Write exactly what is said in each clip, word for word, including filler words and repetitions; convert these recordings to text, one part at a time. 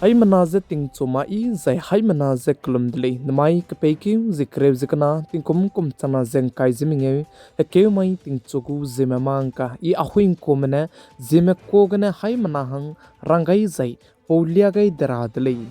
Haimena ze tingchu ma i zai haimena ze kelum de lei. Namai kepeikeu ze kereu ze kena tingkum kum changna ze ngkai ze mengeu, hekeu mai tingchu gu Zeme Mangka i Ahuingkuame ne Zeme ka gene haimena hang rang gai zai paulia gai de ra de lei.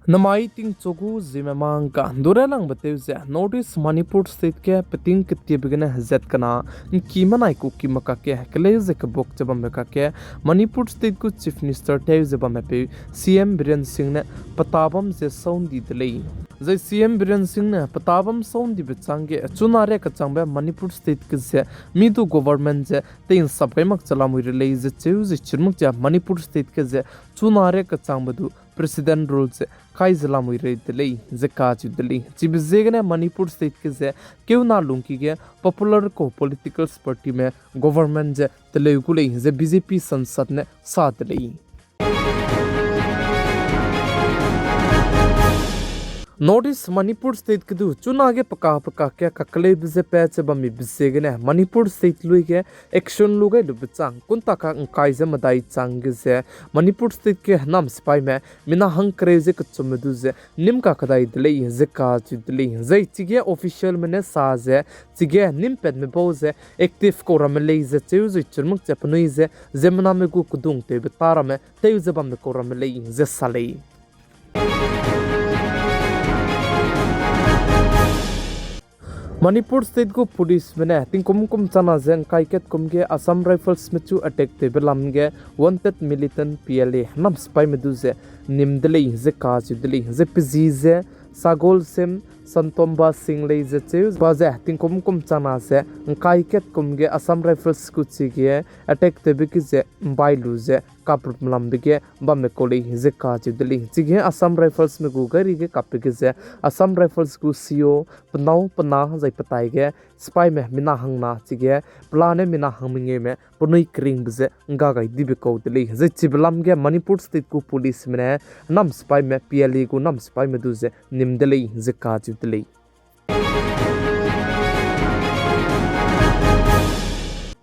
Namai tingchu gu Zeme Mangka ndure langbe tew ze North East Manipur State ge peting ketiebe gene hezat kena ngki menai Kuki me kakge keleu ze kebuk ze bambe kakge Manipur State gu Chief Minister tew ze bamme peu C M Biren Singh ne peta bam ze sau ndi de lei. Zai C M Biren Singh ne peta bam sau ndibe chângge chuna ria kechangbe Manipur State ge ze mi du government ze tei'nsap gai mak che lamui re lei ze cheu ze chirmak ze Manipur State ge ze chuna ria kechangbe du President rule ze kai ze lamui re de lei ze kacheu de lei. Chibe ziegene Manipur State ge ze keuna lungki ge popular kau political party me government ze teleu gu lei ze B J P sansad ne sa de lei. North East Manipur State ge du chunage peka peka ke kakeleube ze pat ze bammibe ziegene Manipur State lui ge action lu gai lube chang kunta ka ngkai ze medai chang ge ze Manipur State ge henam sipaime mina hangkereu ze kechumme du ze nîm kakedai de lei ze kacheu de lei. Zai chige officialme ne sa ze chige nîm patme bau ze active kau ramme lei ze cheu zui chirmak ze penui ze ziemmename gu kedung tewbe ta ramme tew ze bambe kau ramme lei ze sa lei. Manipur State gu policeme ne tingkum kum chana ze ngkai kat kum ge Assam Riflesme chu attack tewbe lam ge wanted militant P L A henam sipaime du ze nîm de lei ze kacheu de lei. Zai pe zi ze Sagolsem Santomba Singh lei ze cheu ba ze tingkum kum chana ze ngkai kat kum ge Assam Rifles gu chige attack tewbe ge ze mbai lu ze kaprum lambe ge bamme kau lei ze kacheu de lei. Chige Assam Riflesme gu gari ge kapbe ge ze Assam Rifles gu C O penâu pena zai petai ge sipaime mina hangna chige pelane mina hang mengeume penui keringbe ze ngga gai dibe kau de lei. Zai chibe lam ge Manipur State gu policeme ne henam sipaime P L A gu henam sipaime du ze nîm de lei ze kacheu de lei.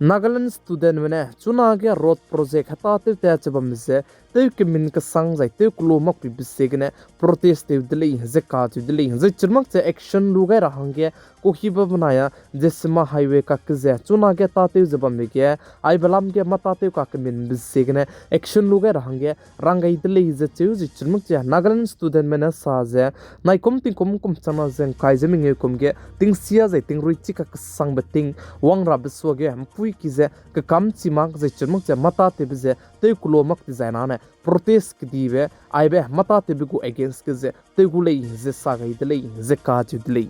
Nagaland studentme ne chunage road project hetatew tat che bambe ze tew kemin kesang zai tew kelu makpibe ziegene protest tew de lei ze kacheu de lei. Zai chirmak ze action lu gai ra hangge Kohima benai a Jeshima Highway kakge ze chunage tatew ze bambe ge aibe lam ge matatew kakeminbe ziegene action lu gai ra hangge rang gai de lei ze cheu zui chirmak ze Nagaland studentme ne sa ze naikum tingkum kum chana ze ngkai ze mengeu kum ge tingsia zai tingrui chi kakesangbe ting wang rabe suage mpuiki ze kekâm chi mak zai chirmak ze matatewbe ze tew kelu mak dizai nane protest kedibe aibe matatewbe gu against ge ze tew gu lei ze sa gai de lei ze kacheu de lei.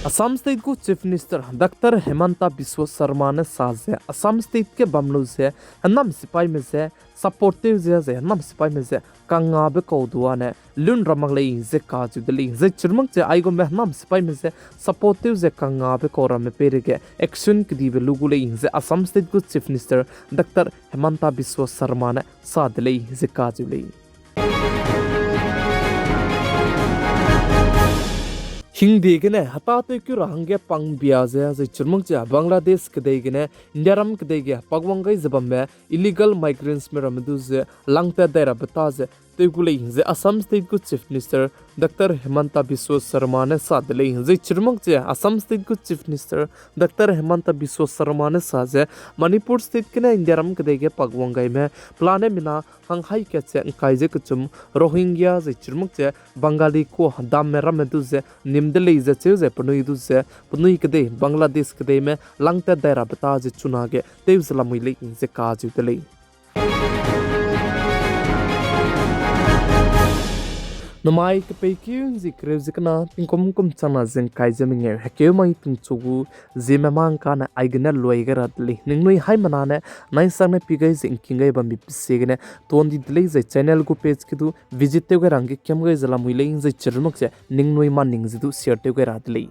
Assam State gu Chief Minister Doctor Himanta Biswa Sarma ne sa ze Assam State ge bam lu ze henam sipaime ze support tew ze zai henam sipaime ze kangngabe kau du â ne lun ra mak lei ze kacheu de lei. Zai chirmak ze aigumbe henam sipaime ze support tew ze kangngabe kau ramme peireige action kedibe lu gu lei ze Assam State gu Chief Minister Doctor Himanta Biswa Sarma ne sa de lei ze kacheu lei. Hingde gene hetatew keu ra hangge pangbia ze zai chirmak ze Bangladesh kedei gene Indiaram kedei ge pakwang gai ze bambe illegal migrantsme ramme du ze langtat dai rabe ta ze tew gu lei ze Assam State gu Chief Minister Doctor Himanta Biswa Sarma ne sa de lei. Zai chirmak ze Assam State gu Chief Minister Doctor Himanta Biswa Sarma ne sa ze Manipur State gene Indiaram kedei ge pakwang gaime pelane mina hang hai kat ze ngkai ze kechum Rohingya zai chirmak ze Bengali ku damme ramme du ze nîm de lei ze cheu ze penui du ze penui kedei Bangladesh kedeime langtat dai rabe ta ze chunage tew ze lamui lei ze kacheu de lei. Namai kepeikeu nzi kereu ze kena tingkum kum chana ze ngkai ze mengeu hekeu mai tingchu gu Zeme Mangka ne aigene luai gai ra de lei. Ningnui haimena ne naisangne pi gai ze ngking gai bambi pe ziegene tuan di de lei zai channel gu page ke du visit tew gai ra hangge kiam gai ze lamui lei zai chirmak ze ningnui maning ze du share tew gai ra de lei.